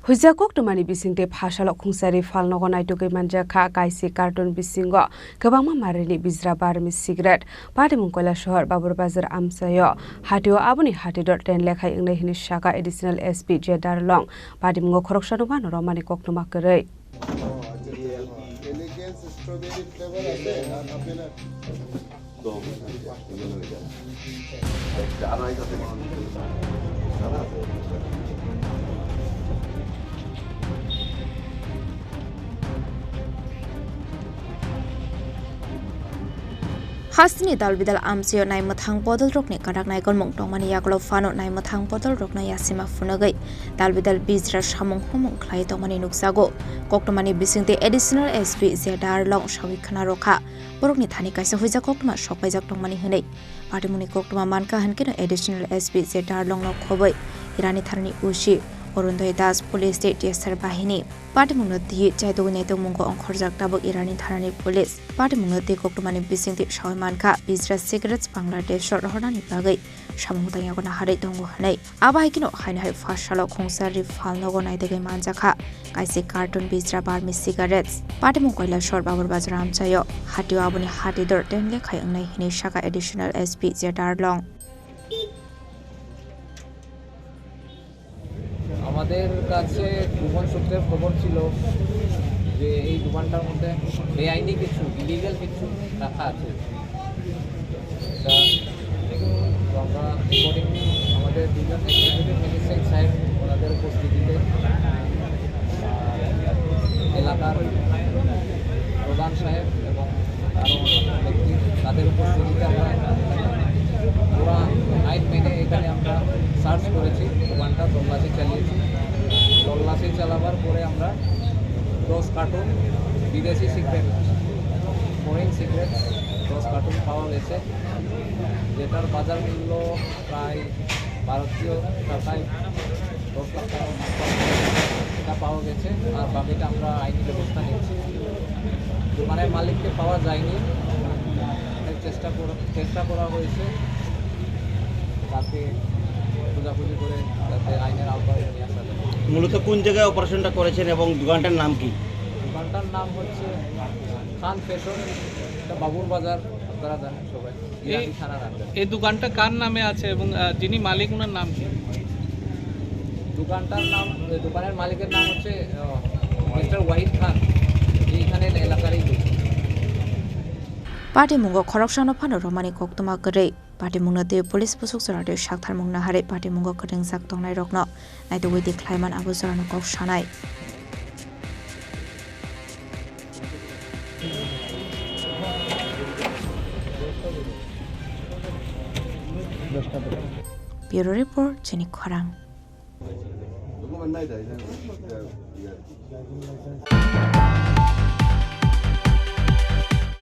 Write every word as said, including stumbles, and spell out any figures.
Huijak koktwmani bisingtwi phasalok khungsari phalnogo naitugwi manjakha kaisi carton bisingo kwbangma marini bijra barmi cigarette. Patimung Koilashahar Babur Bazar amchaio hatio aboni hatidor ten lekhai wngnai hwnwi saka Additional S P J Darlong. Patimungo khoroksano wano romani koktwma kwrwi. Hasteni dalbidal amchaio naimwthang bodolrokni kwrak naikolmung tongmani yagulo phano naimwthang bodolrokno yasima phunugwi dalbidal bijra samung humung khlai tongmani nukjago. Koktwmani bisingtwi Additional S P J Darlong sawi khna rwkha, borokni thani kaisa huijak koktwma sokpaijak tongmani hwnwi. Patimungni koktwma mankha hwnkhe no Additional S P J Darlongno khobwi Irani thanani O C Orundoy Das, police tei T S R bahini. Patimungno twi chaitugwi naitugmungo ongkhorjak tabuk Irani thanani police. Patimungno twi koktwmani bisingtwi sawi mankha bijra cigarettes Bangladeshor rohornani bagwi samung tangyago naharwi tongo hwnwi. Abo hai kheno haino hai phasalok khungsari phalnogo naitugwi manjakha kaisi carton bijra barmi cigarettes. Patimung Koilashahar Babur Bazar amchaio hatio aboni hatidor ten lekhai wngnai hwnwi saka Additional S P J Darlong. আমাদের কাছে গোপন সূত্রে খবর ছিল যে এই দোকানটার মধ্যে বেআইনি কিছু, ইলিগাল কিছু রাখা আছে। এটা তো আমরা রেকর্ডিং আমাদের দুজন এক্সিকিউটিভ ম্যাজিস্ট্রেট সাহেব ওনাদের উপস্থিতিতে, আহ, এলাকার প্রধান সাহেব এবং আরও অন্যান্য ব্যক্তি, তাদের উপস্থিতিতে আমরা পুরা আইন মেনে এখানে আমরা সার্চ করেছি, দোকানটা তল্লাশি চালিয়েছি। তল্লাশি চালাবার পরে আমরা দশ কার্টন বিদেশি সিগারেট, ফরেন সিগারেট দশ কার্টন পাওয়া গেছে, যেটার বাজার মূল্য প্রায় ভারতীয় টাকায় দশ লাখ টাকার মতো এটা পাওয়া গেছে, আর বাকিটা আমরা আইনি ব্যবস্থা নিচ্ছি। দোকানের মালিককে পাওয়া যায়নি, অনেক চেষ্টা করা, চেষ্টা করা হয়েছে তাকে খোঁজাখুঁজি করে যাতে আইনের আওতায় নিয়ে আসা যায়। মূলত কোন জায়গায় অপারেশনটা করেছেন এবং দোকানটার নাম কি? দোকানটার নাম হচ্ছে খান ফ্যাশন, এটা বাবুর বাজার, আপনারা জানেন সবাই। এই, ইরানি থানার আন্ডারে। এই দোকানটা কার নামে আছে এবং, আহ, যিনি মালিক, ওনার নাম কি? দোকানটার নাম, এই দোকানের মালিকের নাম হচ্ছে, আহ, মিস্টার ওয়াহিদ খান। এইখানে এলাকারই লোক। Patimungo khoroksano phano romani koktwma kwrwi. Patimungno tei police busuk jora twi saktharmung naharwi patimungo kwrwngjak tongnairokno naitugwi twi khlaiman abo jorano kok sanai. Bureau Report, Chini Khorang.